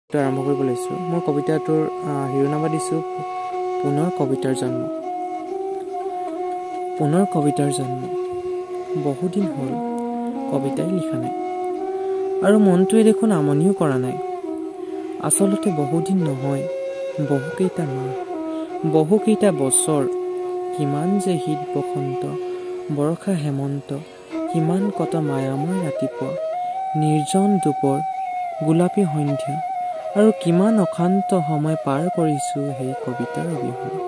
আৰম্ভ কৰিব লৈছোঁ। মোৰ কবিতাটোৰ শিৰোনামা দিছোঁ পুনৰ কবিতাৰ জন্ম। পুনৰ কবিতাৰ জন্ম। বহুদিন হ'ল কবিতাই লিখা নাই আৰু মনটোৱে দেখোন আমনিও কৰা নাই। আচলতে বহুদিন নহয়, বহুকেইটা মাহ, বহুকেইটা বছৰ, কিমান যে শীত বসন্ত, বৰষা হেমন্ত, কিমান কত মায়াময় ৰাতিপুৱা, নিৰ্জন দুপৰ, গোলাপী সন্ধ্যা আৰু কিমান অশান্ত সময় পাৰ কৰিছোঁ সেই কবিতাৰ অবিহনে।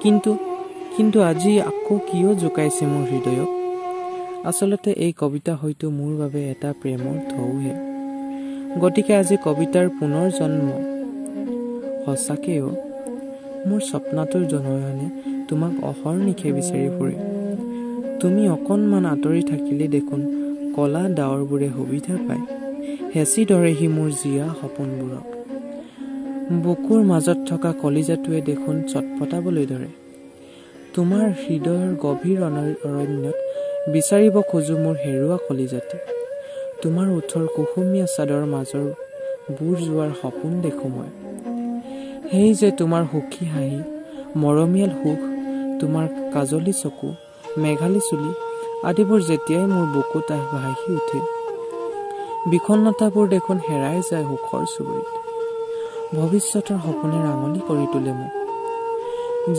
কিন্তু কিন্তু আজি আকৌ কিয় জোকাইছে মোৰ হৃদয়ক? আচলতে এই কবিতা হয়তো মোৰ বাবে এটা প্ৰেমৰ ঢৌহে। গতিকে আজি কবিতাৰ পুনৰ জন্ম। সঁচাকৈও মোৰ স্বপ্নাতুৰ জনয়নে তোমাক অহৰ্নিশে বিচাৰি ফুৰে। তুমি অকণমান আঁতৰি থাকিলে দেখোন কলা ডাৱৰবোৰে সুবিধা পায় হেঁচি ধৰেহি মোৰ জীয়া সপোনবোৰক। বুকুৰ মাজত থকা কলিজাটোৱে দেখোন ছটফটাবলৈ ধৰে। তোমাৰ হৃদয়ৰ গভীৰ অৰণ্যত বিচাৰিব খোজো মোৰ হেৰুৱা কলিজাটি। তোমাৰ ওঠৰ কুহুমীয়া চাদৰ মাজৰ বুৰ যোৱাৰ সপোন দেখো মই। সেই যে তোমাৰ সুখী হাঁহি, মৰমীয়াল সুখ, তোমাৰ কাজলী চকু, মেঘালী চুলি আদিবোৰ যেতিয়াই মোৰ বুকুত ভাহি উঠে, বিষণ্ণতাবোৰ দেখোন হেৰাই যায় সুখৰ চুবুৰীত। ভৱিষ্যতৰ সপোনে ৰাঙলী কৰি তোলে মোক।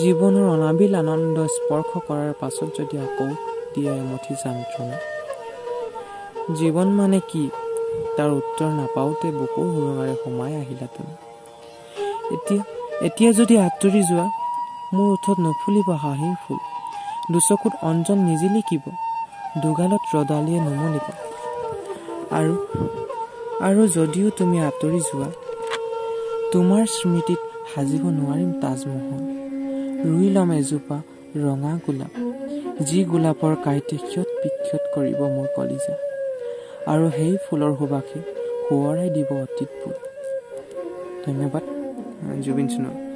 জীৱনৰ অনাবিল আনন্দ স্পৰ্শ কৰাৰ পাছত যদি আকৌ দিয়া এমুঠি যন্ত্ৰণা। জীৱন মানে কি তাৰ উত্তৰ নাপাওঁতে বুকুৰ সুৰুঙাৰে সোমাই আহিলা তুমি। এতিয়া এতিয়া যদি আঁতৰি যোৱা, মোৰ ওঠত নুফুলিব হাঁহিৰ ফুল, দুচকুত অঞ্জন নিজিলিকিব, দুগালত ৰদালিয়ে নুমলিব। আৰু আৰু যদিও তুমি আঁতৰি যোৱা, তোমাৰ স্মৃতিত সাজিব নোৱাৰিম তাজমহল। ৰুই ল'ম এজোপা ৰঙা গোলাপ, যি গোলাপৰ কাঁইটে ক্ষত বিক্ষত কৰিব মোৰ কলিজা, আৰু সেই ফুলৰ সুবাসে সোঁৱৰাই দিব অতীতবোৰ। ধন্যবাদ। জুবিন সোণোৱাল।